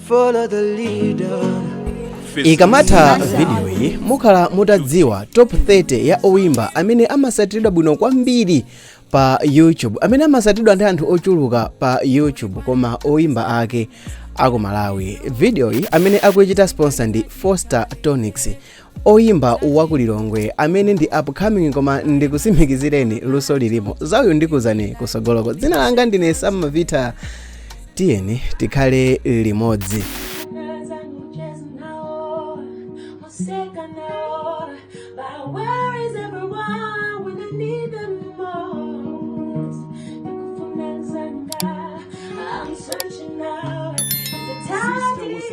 Follow the leader. Ikamatha vidiyoyi, mukhala mutadziwa top 30 ya oyimba amene amasatiridwa bwino kwambiri pa YouTube, amene amasatiridwa ndi anthu ochuluka pa YouTube, koma oyimba ake aku Malawi. Vidiyoyi amene akuichita sponsor ndi Foster Tonics, oyimba wakulilongwe amene ndi upcoming, koma ndikusimikizireni luso lilimo. Zauyu ndikuzani kusogoloko. Dzina langa ndine Sam Mavita, tiyeni tikhale limodzi. Cheza nawo, useka nawo, but where is everyone when I need them most? Ndikufuna mzanga, I'm searching out. The time is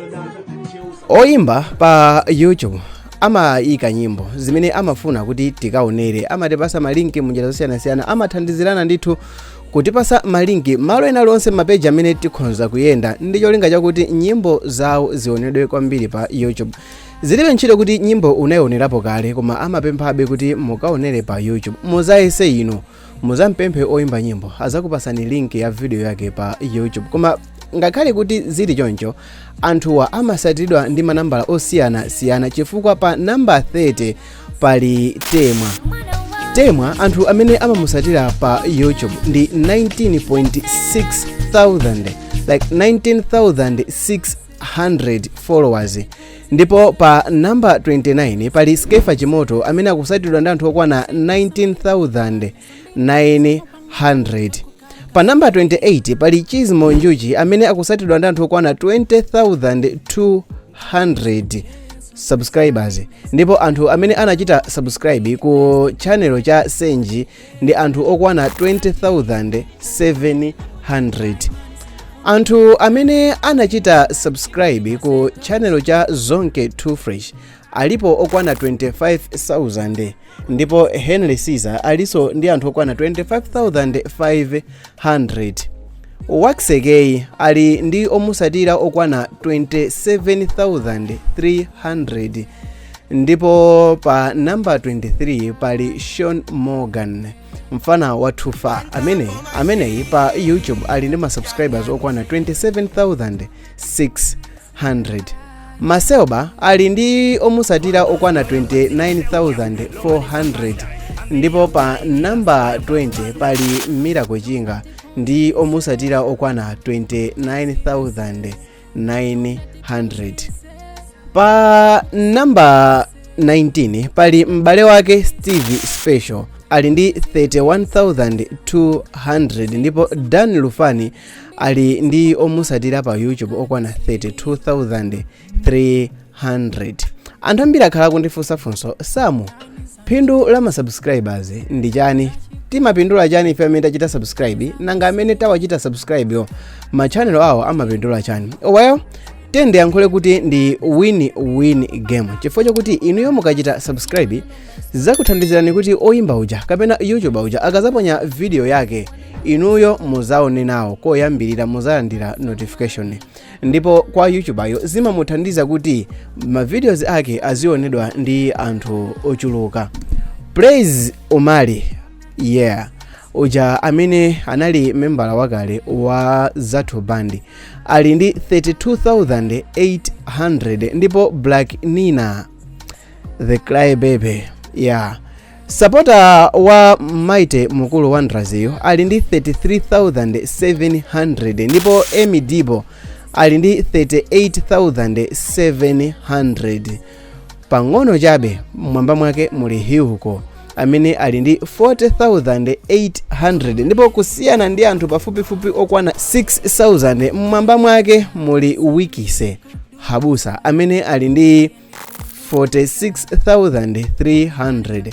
Oyimba pa YouTube amayika nyimbo zimene amafuna kuti tikaonere, amatipasa ma link munjira zosiyanasiyana, amathandizirana ndithu kutipasa ma link malo ena lonse, mapeji amene tikhonza kuyenda, ndi cholinga chakuti nyimbo zawo zionedwe kwambiri pa YouTube. Zilibe ntchito kuti nyimbo unayionerapo kale, koma amapemphabe kuti mukaonere pa YouTube. Muzayese ino, muzampemphe oyimba nyimbo, azakupasani link ya video yake pa YouTube. Koma ngakhale kuti zili choncho, anthuwa amasatiridwa ndi manambala osiyanasiyana, chifukwa pa namba 30 pali Temwa. Temwa, anthu amene amamusatira pa YouTube ndi 19.6 thousand, like 19,600 followers. Ndipo pa namba 29 pali Skefa Chimoto amene akusatiridwa ndi anthu okwana 19,900. Pa namba 28 pali Chizmo Njuchi amene akusatidwa ndi anthu okwana 20,200 subscribers. Ndipo anthu amene anachita subscribe ku channel cha Senji ndi anthu okwana 20,700. Anthu amene anachita subscribe ku channel cha Zonke 2 Fresh alipo okwana 25,000, ndipo Henry Caesar alinso ndi anthu okwana 25,500. Waxekei ali ndi omusatira okwana 27,300. Ndipo pa namba 23 pali Sean Morgan, mfana wa Tufa ameneyi pa YouTube ali ndi ma subscribers okwana 27,600. Maselba ali ndi omusatira okwana 29,400. Ndipo pa namba 20 pali Miracle Chinga ndi omusatira okwana 29,900. Pa namba 19 pali m'bale wake Steve Special, ali ndi 31,200. Ndipo Dan Lufani ali ndi omusatira pa YouTube okwana 32,300. Anthu ambiri akhala kundifunsa funso: "Samu, phindu la ma subscribers ndi chani? Timapindula chani ife amene tachita subscribe? Nanga amene tawachita subscribe yo, ma channel awo amapindula chani?" Well, tiyankhule kuti ndi win-win game, chifukwa chokuti inuyo mukachita subscribe zakuthandizirani kuti oyimba uja kapena YouTuber uja akazaponya video yake, inuyo muzaone nawo koyambirira, muzalandira notification. Ndipo kwa YouTuber zimamuthandiza kuti ma videos ake azionedwa ndi anthu ochuluka. Praise Umali, yeah, uja amene anali membala wakale wa Zathu Band, ali ndi 32,800. Ndipo Black Nina the Cry Baby, yeah, supporter wa Mighty Mukuru Wanderers, ali ndi 33,700. Ndipo Emy Dibo ali ndi 38,700. Pang'ono chabe mmwamba mwake muli Hugo amene ali ndi 40,800. Ndipo kusiyana ndi anthu pafupifupi okwana 6,000, mmwamba mwake muli Wikise Habusa amene ali ndi 46,300.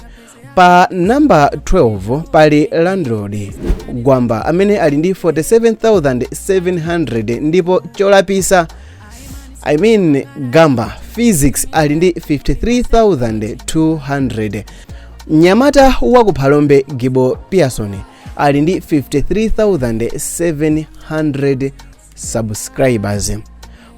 Pa namba 12 pali Landlord Gwamba amene ali ndi 47,700. Ndipo cholapisa, I mean Gamba Physics, ali ndi 53,200. Mnyamata wakuphalombe Gibo Pearson ali ndi 53,700 subscribers.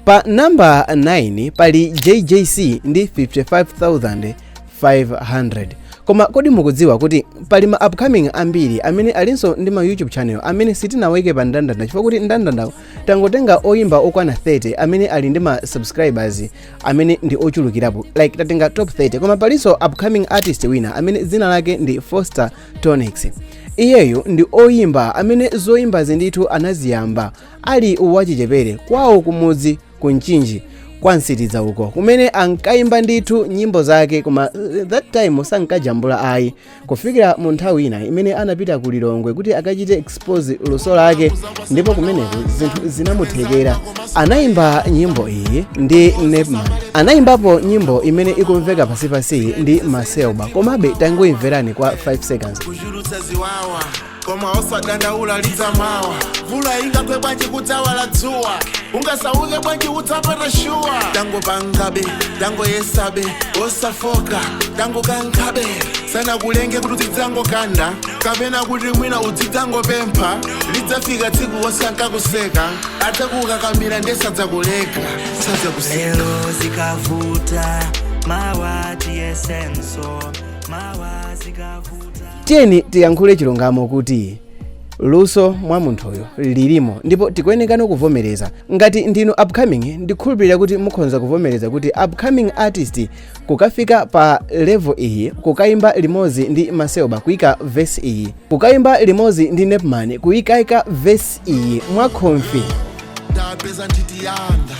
Pa namba 9 pali JJC ndi 55,500. Koma kodi mukudziwa kuti pali ma upcoming ambiri amene alinso ndi ma YouTube channel amene sitinawayike pa ndandanda, chifukwa kuti ndandanda tangotenga oyimba okwana 30 amene ali ndi ma subscribers amene ndi ochulukirapo, like tatenga top 30. Koma palinso upcoming artist wina amene dzina lake ndi Foster Tonix. Iyeyu ndi oyimba amene zoyimbazi ndithu anaziyamba ali wachichepere kwawo kumudzi ku Mchinji kwa Nsitidza uko, kumene ankayimba ndithu nyimbo zake, koma that time sankajambula ayi, kufikira mu nthawi ina imene anapita ku Lilongwe kuti akachite expose luso lake, ndipo kumeneko zinthu zinamuthekera. Anayimba nyimbo iyi ndi Nepman, anayimbapo nyimbo imene ikumveka pasipasi ndi Macelba, komabe tangoimverani kwa 5 seconds. Kuchulutsa ziwawa, koma osadandaula, lidzamawa. Mvula ingagwe bwanji, kudzawala dzuwa. Ungasauke bwanji, udzapata shuwa. Tangopangabe, tangoyesabe, osafoka, tangokankhabe. Sanakulenge kuti uzidzangokanda kapena kuti mwina uzidzangopempha. Lidzafika tsiku wosankakuseka adzakukakamira, ndiye sadzakuleka, sadzakuseka. Lero zikavuta, mawa tiyesenso, mawa zikavuta. Tiyeni tiyankhule chilungamo kuti luso mwa munthuyo lilimo, ndipo tikuyenekano kuvomereza. Ngati ndinu upcoming, ndikhulupirira kuti mukhoza kuvomereza kuti upcoming artist kukafika pa level iyi, kukayimba limodzi ndi Macelba, kuyika verse iyi, kukayimba limodzi ndi Nepman, kuyikayika verse iyi mwakhomfi. Ndapeza nthiti yanga,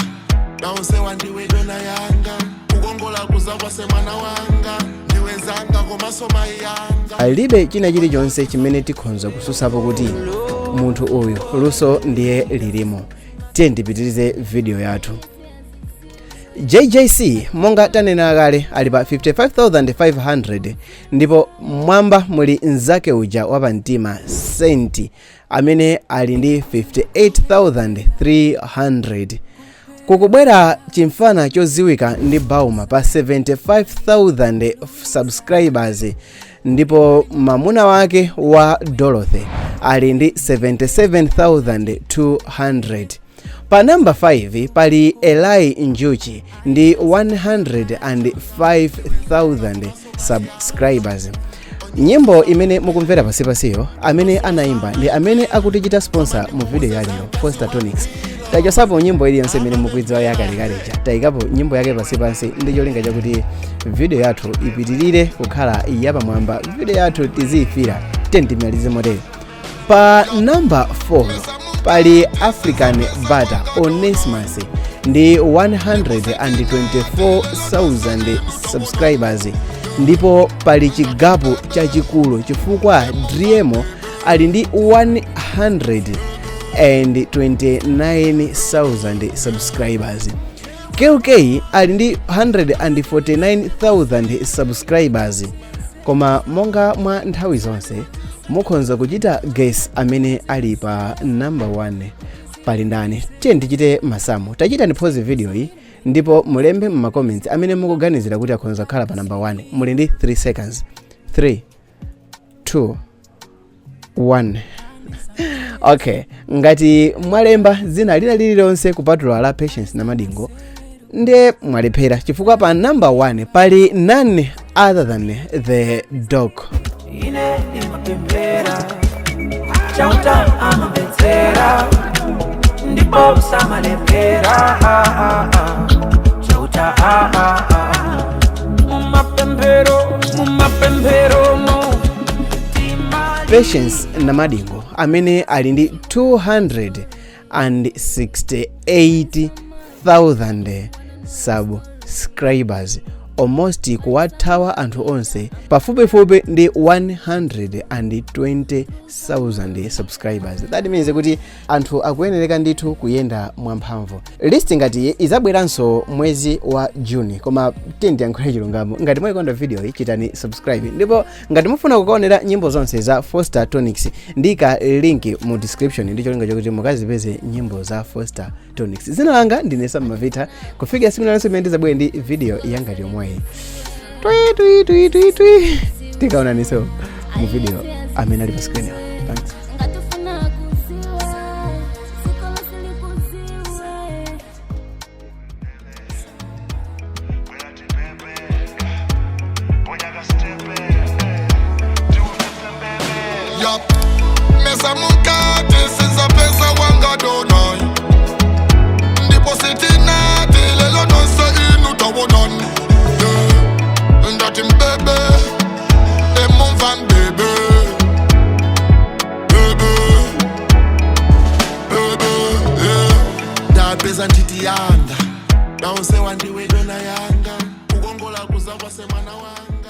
naonsewa ndiwe dona yanga, kukongola kuzakwase mwana wanga, ndiwe zanga komanso mayi yanga. Alibe china chilichonse chimene tikhonza kususapo kuti munthu uyu luso ndiye lilimo. Tiye ndipitirize video yathu. JJC, monga tanena kale, ali pa 55,500, ndipo mwamba muli mnzake uja wapamtima Senti amene ali ndi 58,300. Kukubwera chimfana choziwika ndi Bauma pa 75,000 subscribers, ndipo mamuna wake wa Dorothy ali ndi 77,200. Pa namba 5 pali Eli Njuchi ndi 105,000 subscribers. Nyimbo imene mukumvera pasipasiyo, amene anayimba ndi amene akutichita sponsor mu video ya lero, Foster Tonics. Tachosapo nyimbo iliyonse imene mukuidziwa yakalekaleja, tayikapo nyimbo yake pasipansi ndi cholinga chakuti video yathu ipitirire kukhala yapamwamba, video yathu tiziyifira. Timalize motere: pa namba 4 pali African Butter Onesimus ndi 124,000 subscribers, ndipo pali chi gap chachikulu chifukwa Driemo ali ndi 129,000 subscribers. KK ali ndi 149,000 subscribers. Koma monga mwa nthawi zonse, mukhoza kuchita guess amene ali pa number 1 pali ndani. Tiye tichite masamu. Tachitani pause video iyi ndipo mulembe mma comments amene mukuganizira kuti akhoza kukhala pa number 1. Muli ndi 3 seconds: 3, 2, 1. Okay, ngati mwalemba dzina lina lililonse kupatula la Patience Namadingo, ndiye mwalephera, chifukwa pa number 1 pali none other than the dog. Ine ndimapemphera, Chauta amamvetsera, ndipo samalephera. Chauta mumapemphero, mumapempheromo. Patience Namadingo amene ali ndi 268,000 subscribers, almost kuwathawa anthu onse pafupifupi ndi 120,000 subscribers. That means kuti anthu akuyenereka ndithu kuyenda mwamphamvu. List ngati izabweranso mwezi wa Juni, koma tiyankhule chilungamo. Ngati mwayikonda video iyi, chitani subscribe, ndipo ngati mufuna kukaonera nyimbo zonse za Foster Tonics, ndika link mu description ndi cholinga chokuti mukazipeze nyimbo za Foster Tonics. Dzina langa ndine Sam Mavita. Kufikira tsiku linanso imene ndizabwere ndi video yangati yomweyi, twi twi twi twi twi, tikaonaniso mu video amene ali pa screen. Thanks. Ngatufuna kuziwe, dziko lonse likuziwe. Bwera tibebe, ponya ka step. Naonsewa ndiwe dona yanga, kukongola kuzapase mwana wanga.